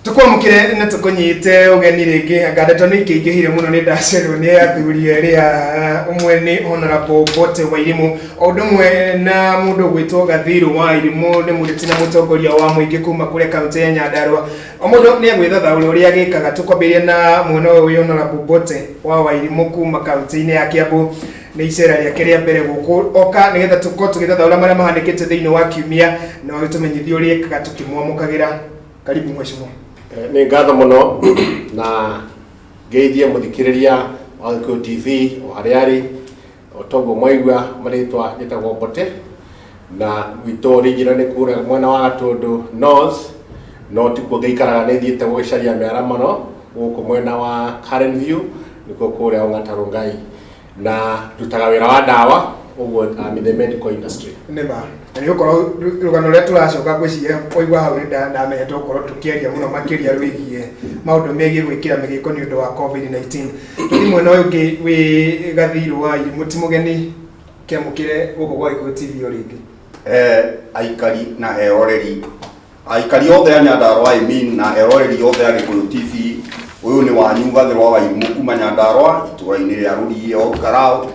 Tũkwamũkĩre na tũkũnyite ũgeni rĩngĩ. Anga ndeto nĩ ikĩingĩhire mũno, nĩ ndacerwo nĩ athuri erĩ haha. Ũmwe nĩ Honorable Mbote Wairimu, o ũndũ ũmwe na mũndũ ũgwĩtwo Gathiru wa Irimũ, nĩ mũteti na mũtongoria wa mũingĩ kuma kũrĩa kaũntĩ ya Nyandarua. O mũndũ nĩ agwĩthathaũra ũrĩa agĩkaga. Tũkwambĩrĩria na mwena ũyũ wĩ Honorable Mbote wa Wairimu kuma kaũntĩ-inĩ ya Kiambu. Nĩ icera rĩake rĩa mbere gũkũ oka nĩgetha tũkorwo tũgĩthathaũra marĩa mahanĩkĩte thĩinĩ wa kiumia na agĩtũmenyithia ũrĩa ekaga tũkĩmwamũkagĩra. Karibu mheshimiwa. Nĩ ngatho mũno na ngeithie mũthikĩrĩria wa Gĩkũyũ TV o harĩa arĩ. O toguo mwaigua marĩtwa, njĩtagwo Mbote na gwitũ original nĩ kũrĩa mwena wa Gatũndũ North, no tikuo ngĩikaraga, nĩ thiĩte gũgĩcaria mĩaramano gũkũ mwena wa Karen View, nĩkuo kũrĩa Ong'ata Rongai, na ndutaga wĩra wa ndawa, ũguo I'm in the medical industry. Nĩma na nĩ gũkorwo rũgano rũrĩa tũracoka ngwĩciria waigua hau nĩ ndamenya tũgũkorwo tũkĩaria mũno makĩria rwĩgiĩ maũndũ megiĩ gwĩkĩra mĩgĩko nĩ ũndũ wa COVID-19. Tũthiĩ mwena ũyũ ũngĩ wĩ Gathiru wa Irimũ, ti mũgeni, kĩamũkĩre gũkũ gwa Gĩkũyũ TV o rĩngĩ. Aikari na eroreri, aikari othe a Nyandarua, I mean, na eroreri othe a Gĩkũyũ TV, ũyũ nĩ wanyu Gathĩrwa wa Irimũ kuma Nyandarua, itũũra-inĩ rĩa Rũriĩ o Karau.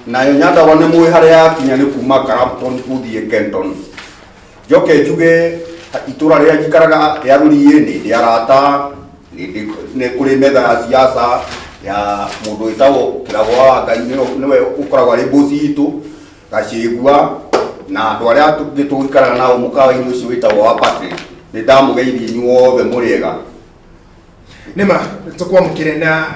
Nayo Nyandarua nĩ mũĩ harĩa yakinya nĩ kuma Karampton gũthiĩ Kenton. Njoke njuge itũũra rĩrĩa njikaraga rĩa Rũriĩ nĩ ndĩ arata, nĩ kũrĩ metha ya siasa ya mũndũ wĩtagwo Kĩrago wa Ngai, nĩwe ũkoragwo arĩ boss itũ Gacĩgua, na andũ arĩa tũngĩ tũgĩikaraga nao mũkawa-inĩ ũcio wĩtagwo wa Patrick. Nĩ ndamũgeithia inyuothe, mũrĩega. Nĩma tũkwamũkĩre na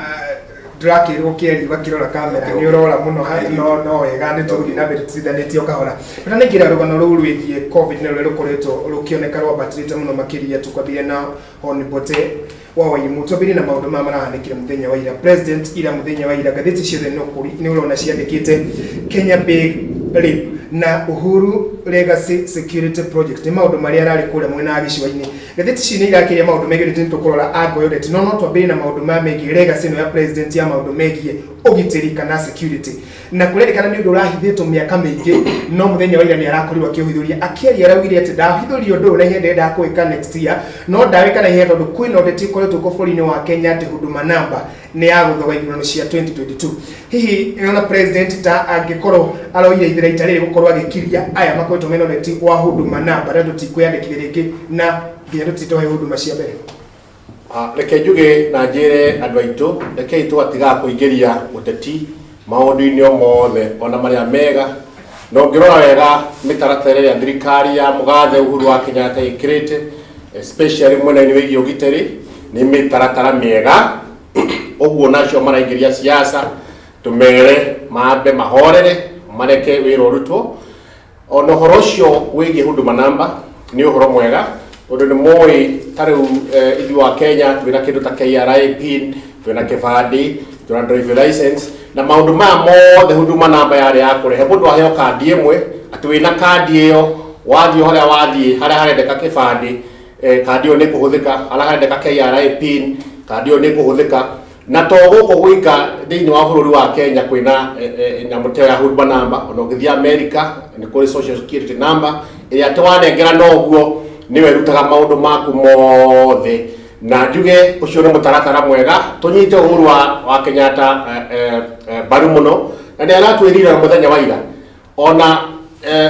ndĩrakĩrwo kĩaria ũgakĩrora kamera nĩ ũrora mũno no no wega, nĩ tũgũthiĩ na mbere tũtithanĩtie o kahora. Tũtanengera rũgano rũu rwĩgiĩ COVID na rũrĩa rũkoretwo rũkĩoneka rwambatĩrĩte mũno makĩria, tũkwambĩrĩria na Hon Mbote wa Wairimu. Twambĩrĩrie na maũndũ maya marahanĩkire mũthenya wa ira. President ira, mũthenya wa ira, ngathĩti ciothe no kũri nĩ ũrona ciandĩkĩte Kenya Big Leap na Uhuru Legacy Security Project, nĩ maũndũ marĩa ararĩ kũrĩa mwena wa gĩcũa-inĩ. Ngathĩti ici nĩ irakĩria maũndũ megiĩ ũteti, nĩ tũkũrora angle ya ũteti, no no twambĩrĩrie na maũndũ maya megiĩ legacy ĩno ya president ya maũndũ megiĩ ũgitĩri kana security, na kũrerĩkana nĩ ũndũ ũrahithĩtwo mĩaka mĩingĩ, no mũthenya wa ira nĩ arakorirwo akĩũhithũria. Akĩaria araugire atĩ ndahithũria ũndũ ũyũ na ihenya, ndĩrenda kũwĩka next year, no ndawĩka na ihenya tondũ kwĩna ũteti ũkoretwo kuo bũrũri-inĩ wa Kenya atĩ Huduma Number nĩ ya gũthoga ithurano cia 2022. Hihi ona president ta angĩkorwo aroire itheraita rĩrĩ gũkorwo agĩkiria aya makoretwo mena ũteti wa Huduma Number na tũtikwĩyandĩkithia rĩngĩ na nginya tũtitohe huduma cia mbere? Reke njuge na njĩre andũ aitũ, rekei tũgatigaga kũingĩria ũteti maũndũ-inĩ o mothe, ona marĩa mega. Na ũngĩrora wega mĩtaratara ĩrĩa thirikari ya mũgathe Uhuru wa Kenyatta ĩkĩrĩte, especially mwena-inĩ wĩgiĩ ũgitĩri, nĩ mĩtaratara mĩega. Ũguo nacio maraingĩria siasa, tũmere mambe mahorere, mareke wĩra ũrutwo. Ona ũhoro ũcio wĩgiĩ Huduma Number nĩ ũhoro mwega, tondũ nĩ mũĩ ta rĩu ithuĩ wa Kenya twĩna kĩndũ ta KRA PIN, twĩna kĩbandĩ, twĩna driving license na maũndũ maya mothe. Huduma Number yarĩ ya kũrehe mũndũ aheo kandi ĩmwe, atĩ wĩna kandi ĩyo wathiĩ o harĩa wathiĩ, harĩa harendeka kĩbandĩ, kandi ĩyo nĩ ĩkũhũthĩka, harĩa harendeka KRA PIN, kandi ĩyo nĩ ĩkũhũthĩka. Na to gũkũ gwika thĩinĩ wa bũrũri wa Kenya kwĩna nyamũ ta ya Huduma Number, ona ũngĩthiĩ America nĩ kũrĩ social security number ĩrĩa atĩ wanengera noguo nĩwe ĩrutaga maũndũ maku mothe. Na njuge ũcio nĩ mũtaratara mwega, tũnyite Uhuru wa Kenyatta mbaru mũno, na nĩ aratwĩrire mũthenya wa ira, ona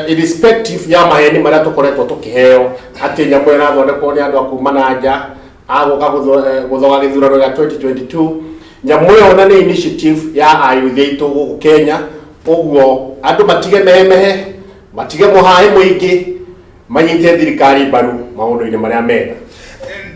irrespective ya maheni marĩa tũkoretwo tũkĩheo atĩ nyamũ ĩyo ĩrathondekwo nĩ andũ a kuma na nja agũka gũthoga gĩthurano gĩa 2022. Nyamũ ĩyo ona nĩ initiative ya ayuthi aitũ gũkũ Kenya. Ũguo andũ matige mehemehe, matige mũhaĩ mũingĩ, manyite thirikari mbaru maũndũ-inĩ marĩa mega.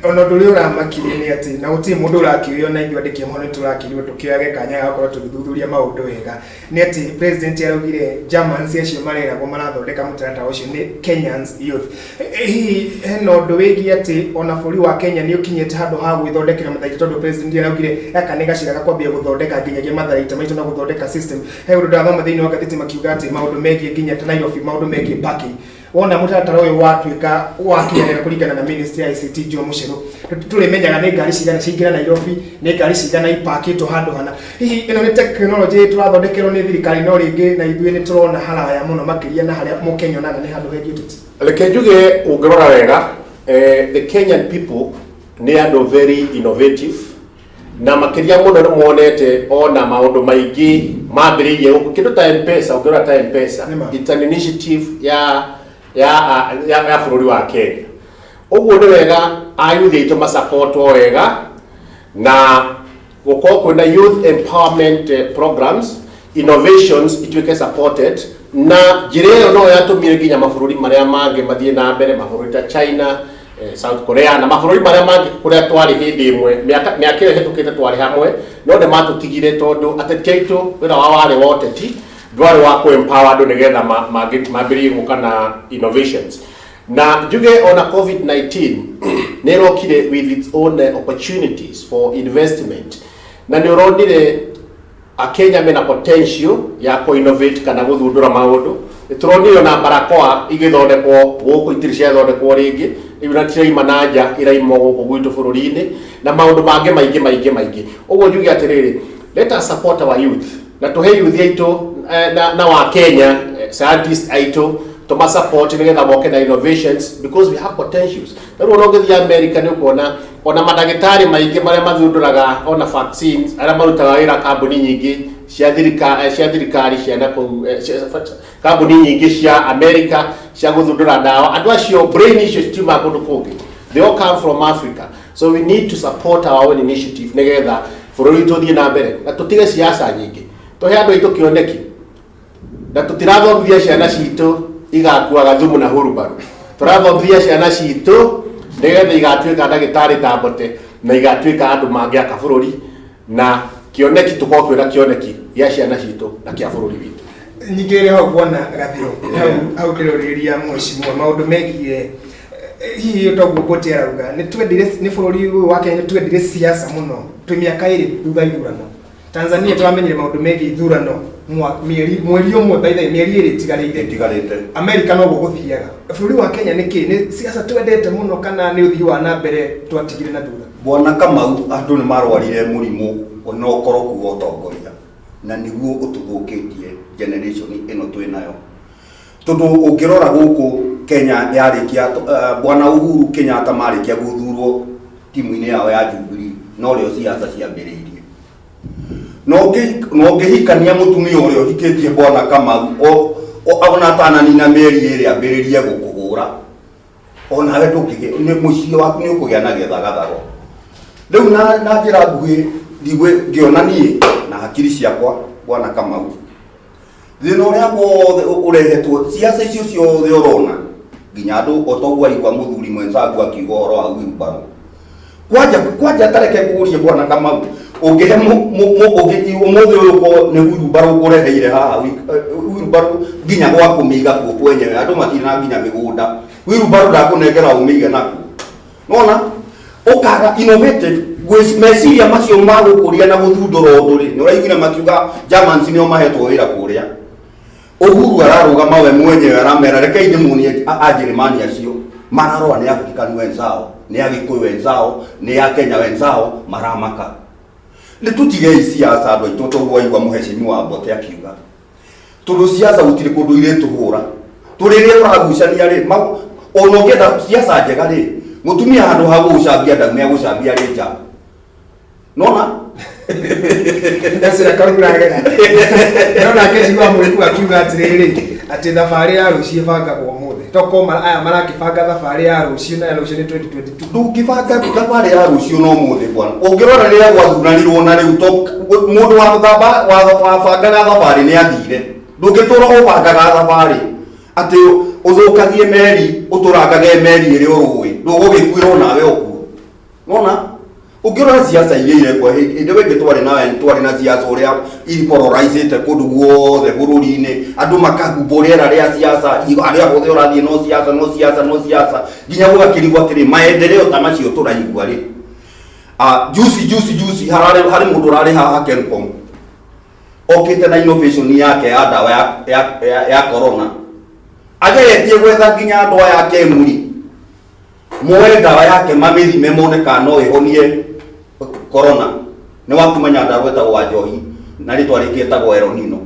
Ona ũndũ ũrĩa ũramakirie nĩ atĩ na gũtirĩ mũndũ ũrakĩũria, ona ithuĩ andĩki a mohoro nĩ tũrakĩrirwo tũkĩoyage kanya ga gũkorwo tũgĩthuthuria maũndũ wega, nĩ atĩ president araugire Germans acio mareragwo marathondeka mũtaratara ũcio nĩ Kenyans youth. Hihi hena ũndũ wĩgiĩ atĩ ona bũrũri wa Kenya nĩ ũkinyĩte handũ ha gwĩthondekera matharaita, tondũ president araugire gaka nĩ gacĩra ga kwambia gũthondeka nginyagia matharaita maitũ na gũthondeka system? He ũndũ ndathoma thĩinĩ wa ngathĩti makiuga atĩ maũndũ megiĩ nginya ta Nairobi, maũndũ megiĩ parking, wona mũtaratara ũyũ watuĩka wakinyanĩra kũringana na ministry ya ICT Joe Mucheru, tũrĩmenyaga nĩ ngari cigana ciaingĩra Nairobi, nĩ ngari cigana ipakĩtwo handũ hana. Hihi ĩno nĩ tekinoronjĩ tũrathondekerwo nĩ thirikari, no rĩngĩ na ithuĩ nĩ tũrona haraya mũno makĩria na harĩa mũkenya onaga nĩ handũ hegiĩ ũteti? Reke njuge, ũngĩrora wega The Kenyan people nĩ andũ very innovative, na makĩria mũno nĩ monete ona maũndũ maingĩ mambĩrĩirie gũkũ, kĩndũ ta M-Pesa. Ũngĩrora ta M-Pesa, Nĩma. it's an initiative ya bũrũri wa Kenya. Ũguo nĩ wega ayuthi aitũ masupportwo wega na gũkorwo kwĩna youth empowerment programs, innovations ituĩke supported, na njĩra ĩyo no yatũmire nginya mabũrũri marĩa mangĩ mathiĩ na mbere, mabũrũri ta China, South Korea na mabũrũri marĩa mangĩ kũrĩa twarĩ hĩndĩ ĩmwe mĩaka ĩyo ĩhĩtũkĩte twarĩ hamwe, no nĩ matũtigire tondũ ateti aitũ wĩra wao warĩ wa ũteti, ndwarĩ wa kũ empower andũ nĩgetha mambĩrĩrie gũka na innovations. Na njuge ona COVID-19 nĩ ĩrokire with its own opportunities for investment, na nĩ ũronire Akenya mena potential ya kũ innovate kana gũthundũra maũndũ. Nĩ tũronire ona barakoa igĩthondekwo gũkũ, itirĩ ciathondekwo rĩngĩ rĩu, na tiraima na nja, iraimwo gũkũ gwitũ bũrũri-inĩ, na maũndũ mangĩ maingĩ maingĩ maingĩ. Ũguo njuge atĩrĩrĩ, let us support our youth na tũhe youth aitũ na wa Kenya scientist aitũ, tũma support nĩgetha moke na innovations, because we have potentials. Rĩu ona ũngĩthiĩ America nĩ ũkuona ona mandagĩtarĩ maingĩ marĩa mathundũraga ona vaccines, arĩa marutaga wĩra kambuni nyingĩ cia thirikari cia nakũu, kambuni nyingĩ cia America cia gũthundũra ndawa, andũ acio brain icio citiumaga kũndũ kũngĩ, they all come from Africa. So we need to support our own initiative nĩgetha bũrũri witũ ũthiĩ na mbere, na tũtige siasa nyingĩ, tũhe andũ aitũ kĩoneki, na tũtirathomithia ciana citũ igakuaga thumu na hurubaru. Tũrathomithia ciana citũ nĩgetha igatuĩka ndagĩtarĩ ta Mbote na igatuĩka andũ mangĩaka bũrũri, na kĩoneki tũkorwo twĩna kĩoneki gĩa ciana citũ na kĩa bũrũri witũ. Nyingĩ hau kuona gathiro hau hau kĩrorĩria mheshimiwa maũndũ megiĩ hihi toguo Mbote arauga nĩ twendire nĩ bũrũri ũyũ wa Kenya, nĩ twendire siasa mũno. Twĩ mĩaka 2 thutha ithurano. Tanzania tũramenyire maũndũ megiĩ ithurano mĩeri, mweri ũmwe, by the way, mĩeri 2 ĩtigarĩire. Itigarĩte. Amerika noguo gũthiaga. Bũrũri wa Kenya nĩkĩ nĩ siasa twendete mũno kana nĩ ũthii wa na mbere twatigire na thutha? Bwana Kamau, andũ nĩ marwarire mũrimũ ona ũkoroku wa ũtongoria, na nĩguo ũtũthũkĩtie generation ĩno twĩ nayo, tondũ ũngĩrora gũkũ Kenya yarĩkia bwana Uhuru Kenyatta marĩkia gũthurwo timu-inĩ yao ya Jubilee, no rĩo siasa ciambĩrĩirie. Na ũngĩhikania mũtumia ũrĩa ũhikĩtie, bwana Kamau, ona atananina mĩeri 2 ambĩrĩrie gũkũhũra, onawe ndũngĩgĩa nĩ mũciĩ waku nĩ ũkũgĩa na gĩthagathago. Rĩu na njĩra nguhĩ, ndigwe ngĩona niĩ na hakiri ciakwa, bwana Kamau, thĩna ũrĩa wothe ũrehetwo siasa icio ciothe ũrona, nginya andũ o toguo aigua mũthuri mwenzangu akiuga ũhoro wa wheelbarrow kwanja kwanja, tareke ngũrie, bwana Kamau, ũngĩhe ũmũthĩ ũyũ ũkorwo nĩ wheelbarrow ũkũreheire haha, wheelbarrow nginya gwa kũmĩiga kuo kwenyewe andũ matirĩ na nginya mĩgũnda, wheelbarrow ndakũnengera ũmĩige nakuo, nona ũkaga innovative meciria macio ma gũkũria na gũthundũra ũndũ rĩ, nĩ ũraiguire makiuga Germans nĩo mahetwo wĩra kũrĩa. Uhuru ararũgama we mwenyewe aramera, rekei ndĩmuonie Anjĩrĩmani acio mararora nĩ African wenzao, nĩ Agĩkũyũ wenzao, nĩ Akenya wenzao maramaka. Nĩ tũtigei siasa, andũ aitũ, toguo waigua mũhecimiwa Mbote akiuga, tondũ siasa gũtirĩ kũndũ irĩtũhũra. Tũrĩrĩa tũragucania rĩ, ona ũngĩenda siasa njega rĩ, mũtumia handũ ha gũgũcambia ndaumĩa gũcambia rĩ nja, nona. Ndacira karuragera no nake cigua mũrĩku akiuga atĩrĩrĩ, atĩ thabarĩ ya rũciũ ĩbangagwo ũmũthĩ, toko aya marakĩbanga thabarĩ ya rũciũ na ya rũciũ nĩ 2022. Ndũngĩbanga thabarĩ ya rũciũ no mũthĩ, bwana. Ũngĩrora rĩrĩa gwathuranirwo na rĩu, to mũndũ wa gũthamba wabangaga thabarĩ nĩ athire. Ndũngĩtũra ũbangaga thabarĩ atĩ ũthũkagie meri, ũtũrangage meri ĩrĩ o rũĩ, ndũgũgĩkuĩrwo nawe ũkuo. Nona ũngĩrora siasa iria irekwo hĩndĩ ĩyo ĩngĩ twarĩ na siasa ũrĩa ipolarizĩte kũndũ guothe bũrũri-inĩ, andũ makahumbwo rĩera rĩa siasa, harĩa hothe ũrathiĩ no siasa, no siasa, no siasa, nginya gũgakĩrigwo atĩrĩ, maendeleo ta macio tũraigua rĩ? Ah, juzi juzi juzi hararĩ harĩ mũndũ ũrarĩ haha Kencom okĩte na innovation yake ya ndawa ya corona, ageretie gwetha nginya andũ aya a Kemuri moe ndawa yake mamĩthime mone kana no ĩhonie corona. Nĩ wakuma Nyandarua, ĩtagwo Wanjohi na rĩtwa rĩngĩ ĩtagwo Eronino.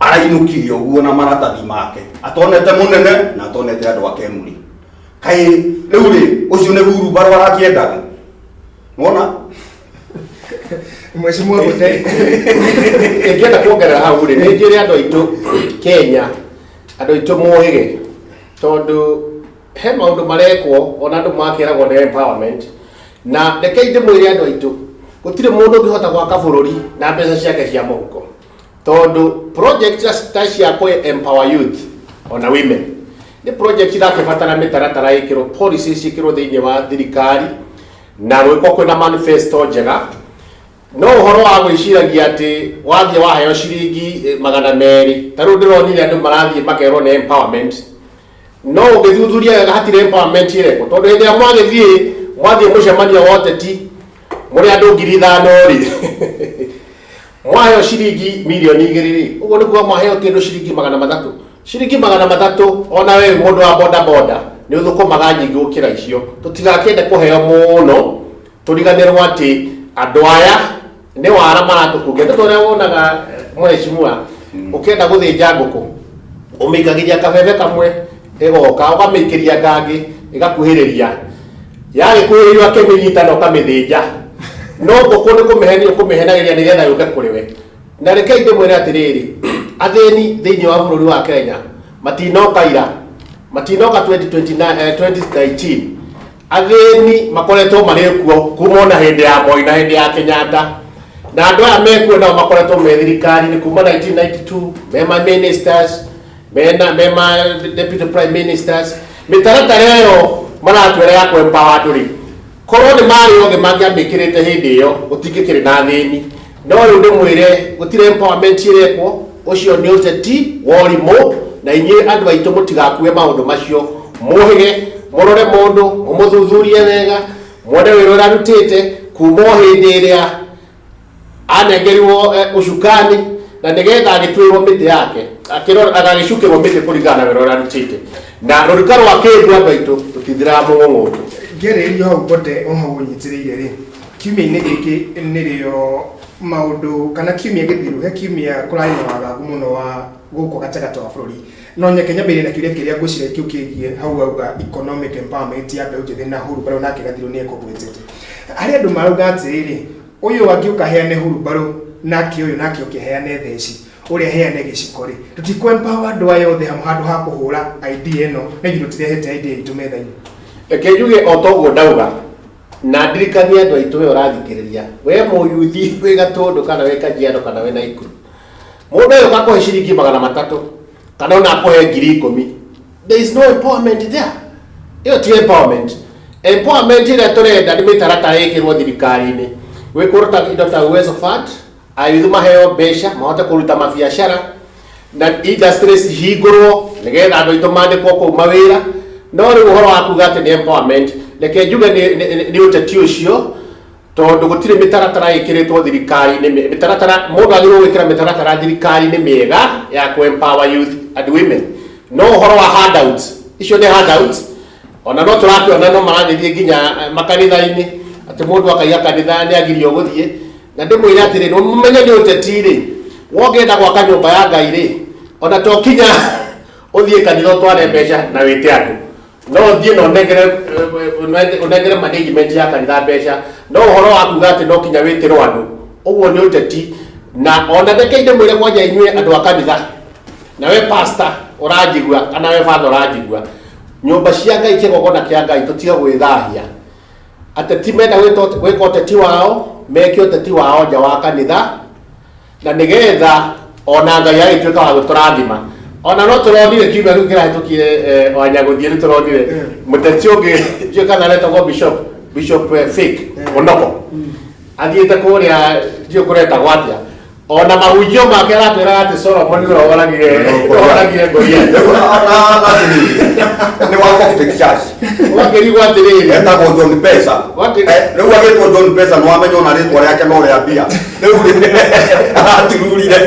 Arainũkirie ũguo na maratathi make atonete mũnene na atonete andũ a Kemuri. Kaĩ rĩu rĩ, ũcio nĩ hurumbarũ arakĩendaga. Wona? Mheshimiwa Gũte. Ingĩenda kuongerera hau rĩ, nĩ njĩre andũ aitũ Kenya, andũ aitũ mohĩge, tondũ he maũndũ marekwo ona andũ makĩragwo nĩ empowerment. Na rekei ndĩmwĩre andũ aitũ, gũtirĩ mũndũ ũngĩhota gwaka bũrũri na mbeca ciake cia mũhuko, tondũ project ta cia kũ empower youth ona women nĩ project irakĩbatara mĩtaratara ĩkĩrwo, policies ciĩkĩrwo thĩinĩ wa thirikari na gwĩkwo kwĩna manifesto njega. No ũhoro wa gwĩciragia atĩ wathiĩ waheo ciringi 200, ta rĩu ndĩronire andũ marathiĩ makerwo nĩ empowerment, no ũngĩthuthuria wega hatirĩ empowerment ĩrekwo, tondũ hĩndĩ ĩrĩa mwagĩthiĩ mwathiĩ mũcemanio wa ũteti mũrĩ andũ 5,000 rĩ, mwaheo ciringi 2 mirioni rĩ, ũguo nĩ kuga mwaheo kĩndũ ciringi 300. Ciringi 300, ona we mũndũ wa boda boda nĩ ũthũkũmaga nyingĩ gũkĩra icio. Tũtigakĩende kũheo mũno tũriganĩrwo atĩ andũ aya nĩ wara maratũkungia. Nĩ ta ũrĩa wonaga mheshimiwa, ũkĩenda gũthĩnja ngũkũ ũmĩikagĩria kabebe kamwe ĩgoka, ũkamĩikĩria kangĩ ĩgakuhĩrĩria, yagĩkuhĩrĩria ũkĩmĩnyita na ũkamĩthĩnja. No ngũkũ nĩ kũmĩhenia ũkũmĩhenagĩria nĩgetha yũke kũrĩ we. Na rekei ndĩmwĩre atĩrĩrĩ, athĩni thĩinĩ wa bũrũri wa Kenya matinoka ira, matinoka 2029, 2019. Athĩni makoretwo marĩ kuo kuma ona hĩndĩ ya Moi na hĩndĩ ya Kenyatta, na andũ aya mekuo nao makoretwo me thirikari-inĩ kuma 1992, mema ministers, mena mema deputy prime ministers. Mĩtaratara ĩyo maratwĩra ya kũ empower andũ rĩ, korwo nĩ marĩ othe mangĩamĩkĩrĩte hĩndĩ ĩyo, gũtingĩkĩrĩ na athĩni. No rĩu ndĩmwĩre gũtirĩ empowerment ĩrekwo, ũcio nĩ ũteti wa ũrimũ. Na inyuĩ andũ aitũ mũtigakue maũndũ macio, mũhĩge mũrore mũndũ, mũmũthuthurie wega, muone wĩra ũrĩa arutĩte kuma o hĩndĩ ĩrĩa anengerirwo ũcukani, na nĩgetha agĩtuĩrwo mĩtĩ yake, agagĩcukĩrwo mĩtĩ kũringana na wĩra ũrĩa arutĩte. Na rũruka rwa kĩndũ, andũ aitũ, tũtithiraga mũng'ũng'ũtũ. Ngĩarĩrĩria hau Mbote, o hau ũnyitĩrĩire rĩ, kiumia-inĩ gĩkĩ nĩrĩo maũndũ kana kiumia gĩthiru, he kiumia kũrarĩ na wagagu mũno wa gũkũ gatagatĩ wa bũrũri. No nyeke nyambĩrĩrie na kĩũria kĩrĩa ngwĩciria kĩu kĩgiĩ hau auga economic empowerment ya mbeũ njĩthĩ na hurumbarũ, nake Gathirũ nĩ ekũgwetete. Harĩ andũ marauga atĩrĩrĩ, ũyũ angĩũka heane hurumbarũ, nake ũyũ nake oke heane theci, ũrĩa heane gĩciko rĩ, tũtikũ empower andũ aya othe hamwe handũ ha kũhũra idea ĩno na ithuĩ tũtirehete idea itũ metha-inĩ? Reke njuge o toguo ndauga na ndirikanie andũ aitũ, we ũrathikĩrĩria, we mũyuthi wĩ Gatũndũ kana wĩ Kajiado kana wĩ Naikuru, mũndũ ũyũ ũgakũhe ciringi 300 kana ona akũhe 10,000, there is no empowerment there. Ĩyo ti empowerment. Empowerment ĩrĩa tũrenda nĩ mĩtaratara ĩkĩrwo thirikari-inĩ, gwĩkwo ta indo ta Uwezo Fund, ayuthu maheo mbeca mahote kũruta mabiacara na industries cihingũrwo nĩgetha andũ aitũ mandĩkwo kũu mawĩra. No rĩu ũhoro wa kuga atĩ nĩ empowerment, reke njuge nĩ ũteti ũcio, tondũ gũtirĩ mĩtaratara ĩkĩrĩtwo thirikari-inĩ. Mĩtaratara mũndũ agĩrĩirwo gwĩkĩra mĩtaratara thirikari-inĩ mĩega ya kũ empower youth and women. No ũhoro wa handouts, icio nĩ handouts. Ona no tũrakĩona no maragĩthiĩ nginya makanitha-inĩ, atĩ mũndũ akaiga kanitha nĩ agirio gũthiĩ. Na ndĩmwĩre atĩrĩ, nĩ mũmenye nĩ ũteti rĩ, wongĩenda gwaka nyũmba ya Ngai rĩ, ona to kinya ũthiĩ kanitha ũtware mbeca na wĩte andũ. No ũthiĩ na ũnengere management ya kanitha mbeca. No ũhoro wa kuga atĩ no kinya wĩtĩrwo andũ, ũguo nĩ ũteti. Na ona reke ndĩmwĩre kwanja, inyuĩ andũ a kanitha, na we pastor ũranjigua kana we father ũranjigua, nyũmba cia Ngai, kĩgongona kĩa Ngai, tũtige gwĩthahia. Ateti menda gwĩka ũteti wao, meke ũteti wao nja wa kanitha, na nĩgetha ona Ngai agĩtuĩka wa gũtũrathima. Ona no tũronire kiumia kĩu kĩrahĩtũkire, wanyagũthiĩ nĩ tũronire mũteti ũngĩ, ndiũĩ kana aretagwo bishop fake Mũnoko, athiĩte kũrĩa ndiũĩ kũretagwo atĩa, ona mahunjio make aratwĩraga atĩ Solomon nĩwe oragire Goliath. Nĩ wa Coptic Church. Ũgakĩrigwo atĩrĩrĩ, Etagwo John Pesa. Rĩu agĩtwo John Pesa, nĩ wamenya ona rĩtwa rĩake no rĩa mbia rĩu aratururire.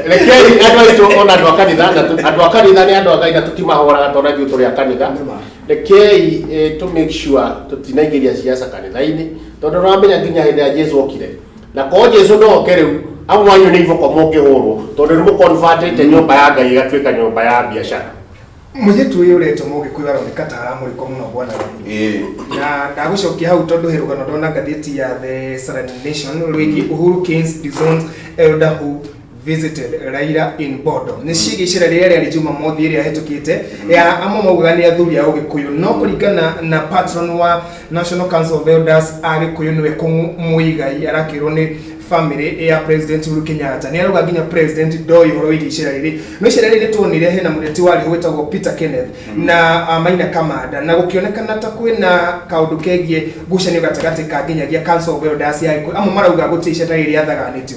Rekei andũ aitũ, ona andũ a kanitha, na andũ a kanitha nĩ andũ a Ngai na tũtimahoraga tondũ ithuĩ tũrĩ a kanitha. Rekei to make sure tũtinaingĩria siasa kanitha-inĩ, tondũ nĩwamenya nginya hĩndĩ ya Jesu okire, na korwo Jesu no oke rĩu, amwe anyu nĩ iboko mũngĩhũrwo, tondũ nĩ mũconvertĩte nyũmba ya Ngai ĩgatuĩka nyũmba ya biacara. Mũirĩtu ũyũ ũretwo Mũgĩkũyũ aroneka ta aramũrĩkwo mũno bwana Wathuru. Na ndagũcokia hau tondũ he rũgano ndona ngathĩti ya The Saturday Nation rwĩgiĩ Uhuru Keynes disowns elder who visited Raila in Bondo. Nĩ ciĩgiĩ icera rĩrĩa rĩarĩ Jumamothi ĩrĩa ĩhĩtũkĩte ya amwe maugaga nĩ athuri a Ũgĩkũyũ, no kũringana na patron wa National Council of Elders a Gĩkũyũ nĩwe Kũng'ũ Mũigai arakĩrwo nĩ family ya President Uhuru Kenyatta nĩ arauga nginya President ndoĩ ũhoro wĩgiĩ icera rĩrĩ. No icera rĩrĩ nĩtuonire hena mũteti warĩ ho wĩtagwo Peter Kenneth na Maina Kamanda, na gũkĩonekana ta kwĩna kaũndũ kegiĩ ngucanio gatagatĩ ka nginyagia Council of Elders ya Gĩkũyũ. Amwe marauga gũtirĩ icera rĩrĩ rĩathaganĩtio.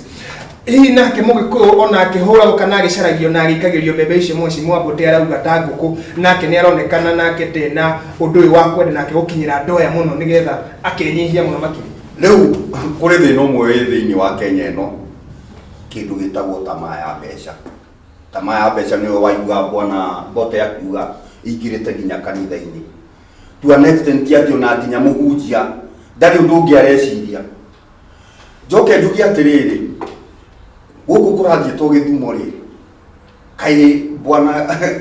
Hihi nake Mũgĩkũyũ ona akĩhũragwo kana agĩcaragio na agĩikagĩrio mbembe icio Mheshimiwa Mbote arauga ta ngũkũ, nake nĩ aronekana nake ndena ũndũ ũyũ wa kwenda nake gũkinyĩra andũ aya mũno nĩgetha akenyihia mũno makĩria. Rĩu kũrĩ thĩna ũmwe wĩ thĩinĩ wa Kenya ĩno, kĩndũ gĩtagwo tamaa ya mbeca. Tamaa ya mbeca nĩyo waigua bwana Mbote akiuga ĩingĩrĩte nginya kanitha-inĩ. To an extent atĩ ona nginya mũhunjia ndarĩ ũndũ ũngĩ areciria. Njoke njuge atĩrĩrĩ, gũkũ kũrathiĩtwo gĩthumo rĩ, kaĩ bwana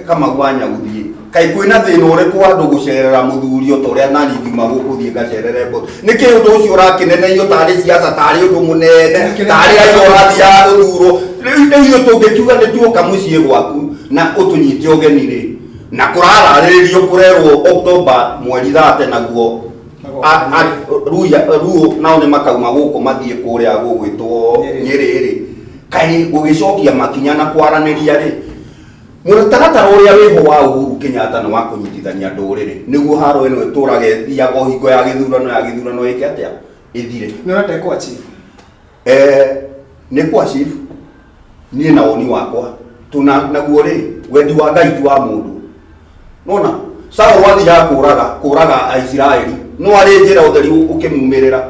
Kamau wa Nyaguthiĩ, kaĩ kwĩna thĩna ũrĩkũ andũ gũcerera mũthuri o ta ũrĩa nani ngiuma gũkũ thiĩ ngacerere Mbote? Nĩkĩ ũndũ ũcio ũrakĩneneio tarĩ siasa, tarĩ ũndũ mũnene, tarĩ Raila ũrathiaga gũthurwo? Rĩu ithuĩ tũngĩkiuga nĩ tuoka mũciĩ gwaku na ũtũnyite ũgeni rĩ, na kũrararĩrĩrio kũrerwo October mweri thate naguo Ruo nao nĩ makauma gũkũ mathiĩ kũrĩa gũgwĩtwo Nyĩrĩ rĩ, kaĩ gũgĩcokia makinya na kwaranĩria rĩ, mũtaratara ũrĩa wĩho wa Uhuru Kenyatta nĩ wa kũnyitithania ndũrĩrĩ nĩguo haro ĩno ĩtũraga ĩthiaga o hingo ya gĩthurano ya gĩthurano ĩke atĩa ĩthire. Nĩ ũrenda ĩkũ achieve? Nĩ kũ achieve niĩ na woni wakwa tuna naguo rĩ wendi wa Ngai ti wa mũndũ. Nona Saũlũ athiaga kũraga kũraga Aisiraeli no arĩ njĩra ũtheri ũkĩmumĩrĩra.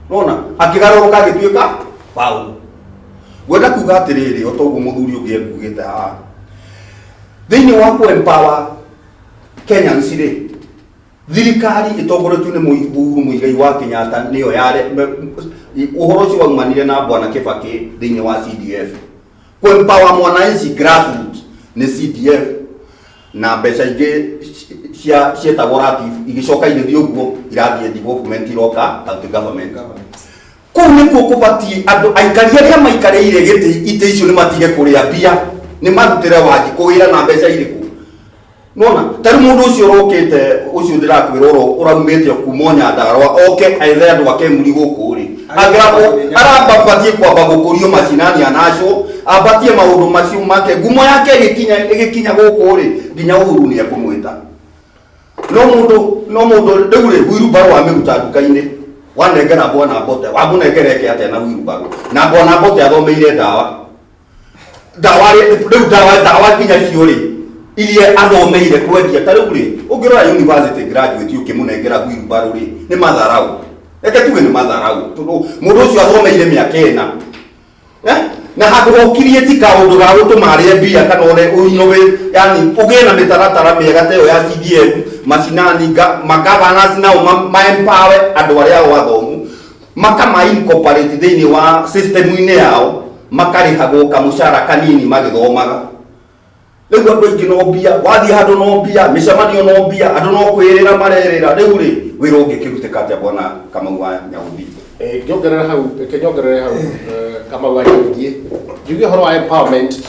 Nona akĩgarũrũka agĩtuĩka Paũlũ. Ngwenda kuga atĩrĩrĩ o ta ũguo mũthuri ũngĩ ekugĩte haha thĩinĩ wa kũ empower Kenyans rĩ, thirikari ĩtongoretio nĩ Uhuru Muigai wa Kenyatta nĩyo yare ũhoro ũcio waumanire na Bwana Kibaki thĩinĩ wa CDF. Kũ empower mwananchi grassroots nĩ CDF na mbeca ingĩ cia cietagwo RATIF igĩcoka igĩthiĩ ũguo irathiĩ development iroka county government. Kũu nĩkuo kũbatiĩ andũ aikari arĩa maikarĩire gĩtĩ itĩ icio nĩ matige kũrĩa mbia, nĩ marutĩre Wanjikũ wĩra na mbeca irĩkũ? Nona ta rĩu mũndũ ũcio ũrokĩte ũcio ndĩrakwĩra ũraumĩte kuma Nyandarũa oke ethe andũ a Kemuri gũkũ rĩ, arabatiĩ kwamba gũkũrio macinani anacwo, ambatie maũndũ macio make, ngumo yake ĩgĩkinya ĩgĩkinya gũkũ rĩ, nginya Uhuru nĩ ekũmwĩta. No mũndũ no mũndũ rĩu rĩ, wheelbarrow wamĩruta nduka-inĩ wanengera bwana Mbote, wamũnengera eke atĩa na wheelbarrow? Na bwana Mbote athomeire ndawa. Ndawa rĩu ndawa ndawa nginya icio rĩ iria athomeire kwendia ta rĩu rĩ ũngĩrora university graduate ũkĩmũnengera wheelbarrow rĩ nĩ matharau, reke tuge nĩ matharau tondũ mũndũ ũcio athomeire mĩaka ĩna. Na handũ hokirie ti kaũndũ ga gũtũma arĩe mbia kana ũre ũinũwe, yani ũgĩe na mĩtaratara mĩega ta ĩyo ya CDF macinani magavanasi nao ma empower andũ arĩa ao athomu makama incorporate thĩinĩ wa system-inĩ yao makarĩhagwo kamũcara kanini magĩthomaga. Rĩu andũ aingĩ no mbia, wathiĩ handũ no mbia, mĩcemanio no mbia, andũ no kwĩrĩra marerĩra. Rĩu rĩ wĩra ũngĩkĩrutĩka atĩa bwana Kamau wa Nyahudi? Ngĩongerera hau, reke nyongerere hau Kamau wa Nyahudi, njuge ũhoro wa empowerment.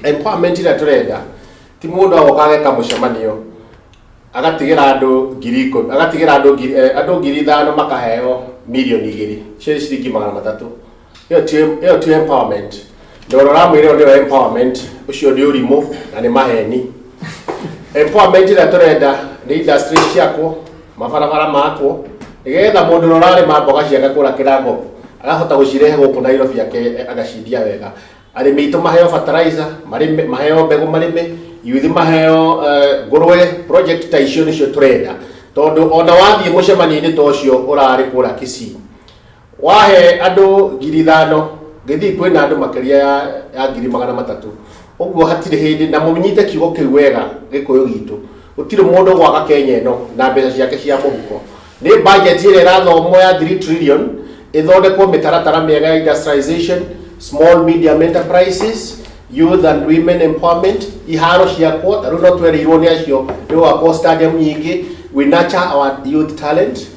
Empowerment ĩrĩa tũrenda ti mũndũ agoka ageka mũcemanio agatigĩra andũ 10,000, agatigĩra andũ ngiri, andũ 5,000 makaheo 2 mirioni, icio nĩ ciringi 300. Ĩyo ti empowerment. Na ũrĩa ũramwĩra ĩyo nĩyo empowerment, ũcio nĩ ũrimũ na nĩ maheni. Empowerment ĩrĩa tũrenda nĩ industry ciakwo, mabarabara makwo, nĩgetha mũndũ ũrĩa ũrarĩma mboga ciake kũrĩa Kĩrango akahota gũcirehe gũkũ Nairobi agaciendia wega. Arĩmi aitũ maheo fertilizer, marĩme, maheo mbegũ marĩme, youth maheo ngũrwe, project ta icio nĩcio tũrenda. Tondũ ona wathiĩ mũcemanio-inĩ ta ũcio ũrarĩ kũrĩa Kisii, wahe andũ 5,000, Gĩthii kwĩna andũ makĩria ya 300,000. Ũguo hatirĩ hĩndĩ, na mũnyite kiugo kĩu wega Gĩkũyũ gitũ, gũtirĩ mũndũ gwaka Kenya ĩno na mbeca ciake cia mũhuko. Nĩ budget ĩrĩa ĩrathomwo ya 3 trillion ĩthondekwo mĩtaratara mĩega ya industrialization, small medium enterprises, Youth and women empowerment, iharo ciakwo, ta rĩu no twerĩirwo nĩ acio nĩ gwakwo stadium nyingĩ. We nurture our youth talent.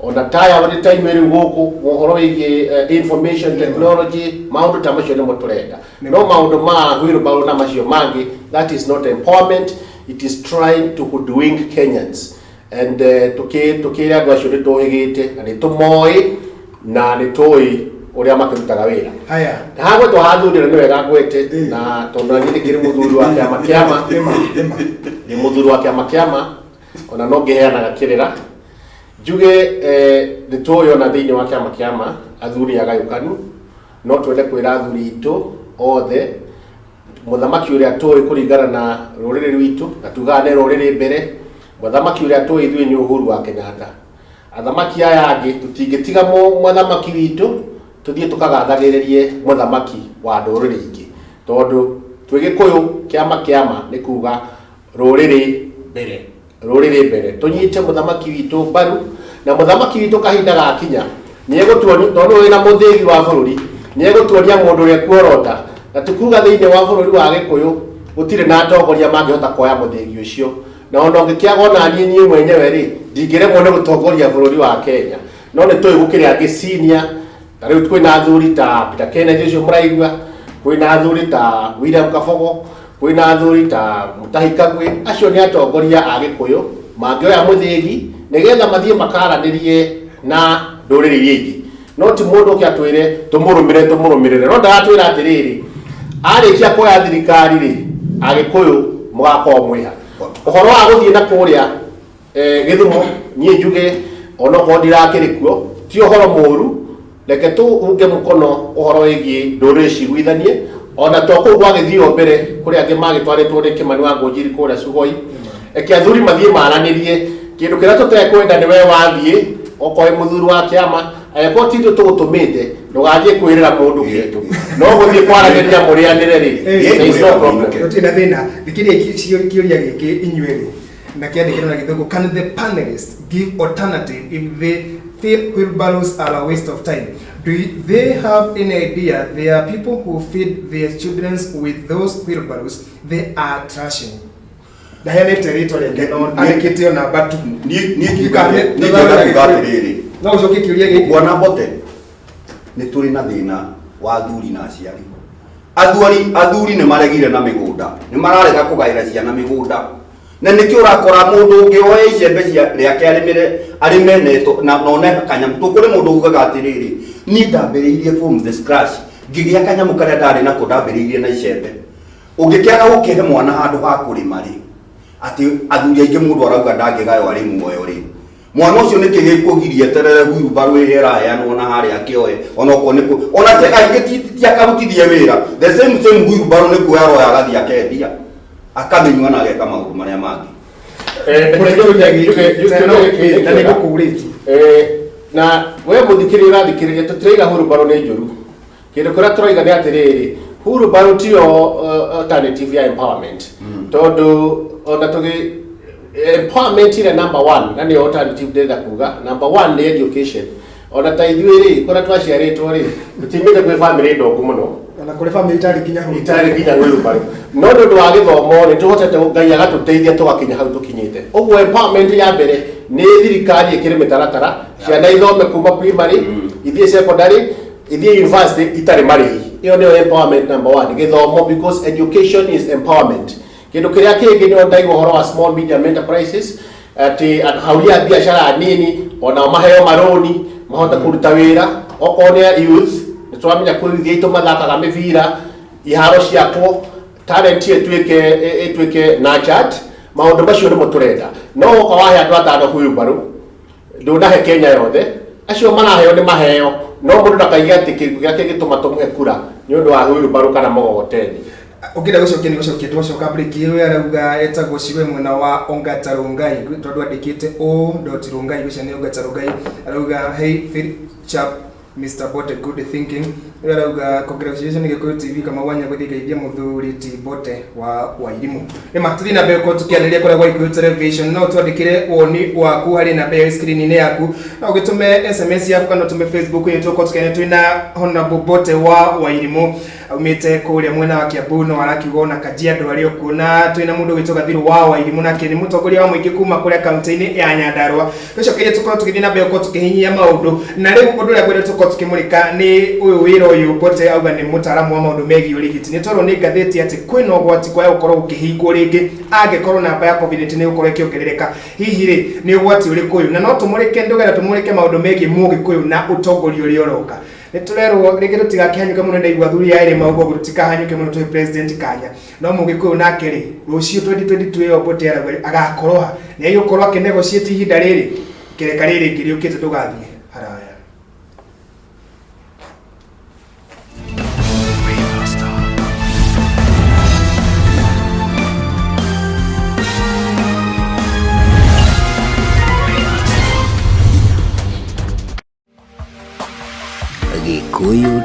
Ona taya wĩ time rĩu gũkũ ũhoro wĩgiĩ information technology, maũndũ ta macio nĩmo tũrenda. No maũndũ ma wheelbarrow na macio mangĩ, that is not empowerment, it is trying to hoodwink Kenyans. And tukĩre andũ acio nĩ tũhĩgĩte na nĩ tũmoĩ na nĩ tũĩ ũrĩa makĩrutaga wĩra. Haya. Hagwetwo hathuri na nĩ wega ngwete, na tondũ na niĩ ndĩkĩrĩ mũthuri wa kĩama kĩama. Ĩma ĩma. Ndĩ mũthuri wa kĩama kĩama, ona no ngĩheanaga kĩrĩra njuge nĩ tũĩ ona thĩinĩ wa kĩama kĩama athuri agayũkanu. No twende kwĩra athuri itũ othe, mũthamaki ũrĩa tũĩ kũringana na rũrĩrĩ rwitũ, na tugaga nĩ rũrĩrĩ mbere, mũthamaki ũrĩa tũĩ ithuĩ nĩ Uhuru wa Kenyatta. Athamaki aya angĩ tũtingĩtiga mũthamaki witũ tũthiĩ tũkagathagĩrĩrie mũthamaki wa ndũrĩrĩ ingĩ, tondũ twĩ Gĩkũyũ kĩama kĩama nĩ kuga rũrĩrĩ mbere, rũrĩrĩ mbere. Tũnyite mũthamaki witũ mbaru, na mũthamaki witũ kahinda gakinya nĩ egũtuonia, tondũ wĩna mũthĩgi wa bũrũri, nĩ egũtuonia mũndũ ũrĩa kuorota. Na tikuga thĩinĩ wa bũrũri wa Gĩkũyũ gũtirĩ na atongoria mangĩhota kuoya mũthĩgi ũcio, na ona ũngĩkĩaga ona niĩ mwenyewe rĩ, ndingĩremwo nĩ gũtongoria bũrũri wa Kenya. No nĩ tũĩ gũkĩrĩ angĩ senior, ta rĩu kwĩna athuri ta Peter Kenneth ũcio mũraigua, kwĩna athuri ta William Kabogo, kwĩna athuri ta Mutahi Kagwe. Acio nĩ atongoria a Gĩkũyũ mangĩoya mũthĩgi nĩgetha mathiĩ makaranĩrie na ndũrĩrĩ iria ingĩ. No ti mũndũ ũke atwĩre tũmũrũmĩrĩre tũmũrũmĩrĩre, no ndaratwĩra atĩrĩrĩ, arĩkia kuoya thirikari rĩ, Agĩkũyũ mũgakorwo mwĩha. Ũhoro wa gũthiĩ na kũrĩa Gĩthumo, niĩ njuge onokorwo ndirakĩrĩ kuo, ti ũhoro mũru. Reke tũunge mũkono ũhoro wĩgiĩ ndũrĩrĩ ciguithanie. Ona to kũu gwagĩthio mbere, kũrĩ angĩ magĩtwarĩtwo nĩ Kĩmani wa Ngũnjiri kũrĩa Sugoi. Reke athuri mathiĩ maranĩrie. Kĩndũ kĩrĩa tũtekwenda nĩ we wathiĩ, okorwo wĩ mũthuri wa kĩama, angĩkorwo ti ithuĩ tũgũtũmĩte, ndũgathiĩ kwĩrĩra mũndũ kĩndũ, no gũthiĩ kwaranĩria mũrĩanĩre rĩ, there is no problem. Gũtirĩ na thĩna. Thikĩrĩria kĩũria gĩkĩ inyuerĩ, na kĩandĩkĩrwo na Gĩthũngũ. Can the panelists give alternative if they feel wheelbarrows are a waste of time? Do they have any idea there are people who feed their children with those wheelbarrows they are trashing? Ndaheanĩte rĩtwa rĩake, no andĩkĩte o namba tu. Niĩ ngĩenda kuga atĩrĩrĩ. No ũcokie kĩũria gĩkĩ. Bwana Mbote, nĩ tũrĩ na thĩna wa athuri na aciari. Athuri nĩ maregire na mĩgũnda, nĩ mararega kũgaĩra ciana mĩgũnda, na nĩkĩo ũrakora mũndũ ũngĩ oe icembe cia rĩake arĩmĩre, arĩme na one kanyamũ. Tũkũrĩ mũndũ ugaga atĩrĩrĩ, niĩ ndambĩrĩirie from the scratch, ngĩgĩa kanyamũ karĩa ndarĩ nako, ndambĩrĩirie na icembe. Ũngĩkĩaga gũkĩhe mwana handũ ha kũrĩma rĩ, atĩ athuri aingĩ mũndũ arauga ndangĩgaywo arĩ muoyo rĩ, mwana ũcio nĩkĩ gĩkũgiria eterere wheelbarrow ĩrĩa ĩraheanwo na harĩa akĩoe? Onokorwo nĩ ona te aingĩ ti akarutithie wĩra, the same wheelbarrow nĩ kuoya aroya agathiĩ akendia, akamĩnyua na ageka maũndũ marĩa mangĩ. Na nĩ ngũkũrĩtie. Na we mũthikĩrĩria ũrathikĩrĩria, tũtiraiga wheelbarrow nĩ njũru. Kĩndũ kĩrĩa tũraiga nĩ atĩrĩrĩ, wheelbarrow tiyo alternative ya empowerment, tondũ ona tũgĩ empowerment ĩrĩa number one, na nĩyo alternative ndĩrenda kuga, number one nĩ education. Ona ta ithuĩ rĩ, kũrĩa twaciarĩtwo rĩ, tũtiumĩte kwĩ famĩlĩ ndongu mũno. Ona kũrĩ famĩlĩ itarĩ nginya hau. Itarĩ nginya wheelbarrow, no nĩ ũndũ wa gĩthomo nĩ tũhotete, Ngai agatũteithia tũgakinya hau tũkinyĩte. Ũguo empowerment ya mbere nĩ thirikari ĩkĩre mĩtaratara, ciana ithome kuma primary, ithiĩ secondary, ithiĩ university itarĩ marĩhi. Ĩyo nĩyo empowerment number one, gĩthomo, because education is empowerment. Kĩndũ kĩrĩa kĩngĩ nĩyo ndaigua ũhoro wa small medium enterprises, atĩ ahũri a biacara nini onao maheo marũni mahote kũruta wĩra. Okorwo nĩ youth, nĩ tũramenya kwĩ youth aitũ mathakaga mĩbira, iharo ciakwo, talent ĩtuĩke nurtured. Maũndũ macio nĩmo tũrenda. No woka wahe andũ atano wheelbarrow, ndũnahe Kenya yothe. Acio maraheo nĩ maheo, no mũndũ ndakaige atĩ kĩndũ gĩake gĩtũma tũmũhe kura nĩ ũndũ wa wheelbarrow kana mũgogoteni. Ũngĩenda gũcokia nĩ gũcokia, twacoka break ĩyo. Arauga etagwo Ciwe mwena wa Ongata Rongai, tondũ andĩkĩte o dot Rongai, gũcia nĩ Ongata Rongai. Arauga, "Hey Phil chap, Mr. Bote, good thinking." Ũyũ arauga, "Congratulations Gĩkũyũ TV, Kamau wa Nyagũthi, geithia mũthuri ti Bote wa Wairimũ." Nĩma tũthiĩ na mbere gũkorwo tũkĩarĩrĩria kũrĩa gwa Gĩkũyũ Television. No twandĩkĩre woni waku harĩ namba ya screen-inĩ yaku, no ũgĩtũme SMS yaku kana ũtũme Facebook-inĩ. Tũgũkorwo tũkĩaria twĩna Honorable Bote wa Wairimũ. Aumĩte kũrĩa mwena wa Kiambu, no arakiuga ona Kajiado arĩ okuo, na twĩna mũndũ ũgwĩtwo Gathiru wa Wairimũ, nake nĩ mũtongoria wa mũingĩ kuma kũrĩa kaunti-inĩ ya Nyandarua. Tũcokerie tũkorwo tũgĩthiĩ na mbere gũkorwo tũkĩhinyia maũndũ, na rĩu ũndũ ũrĩa ngwenda tũkorwo tũkĩmũrĩka nĩ ũyũ wĩra ũyũ. Mbote auga nĩ mũtaaramu wa maũndũ megiĩ ũrigiti. Nĩ twerwo nĩ ngathĩti atĩ kwĩna ũgwati kwaga gũkorwo gũkĩhingwo rĩngĩ angĩkorwo namba ya COVID-19 nĩ gũkorwo ĩkĩongerereka. Hihi rĩ, nĩ ũgwati ũrĩkũ ũyũ? Na no tũmũrĩke, ndũgera tũmũrĩke maũndũ megiĩ mũgĩkũyũ na ũtongoria ũrĩa ũroka. Nĩ tũrerwo rĩngĩ tũtigakĩhanyũke mũno. Ndaigua athuri aya erĩ mauga ũguo, tũtikahanyũke mũno, tũhe president kanya. No mũgĩkũyũ nake rĩ, rũciũ 2022 ĩyo, Mbote arauga agakorwo ha? Nĩ agĩgũkorwo akĩnegotiate ihinda rĩrĩ kĩreka rĩrĩ rĩngĩ rĩũkĩte? Ndũgathiĩ haraya. Gĩkũyũ.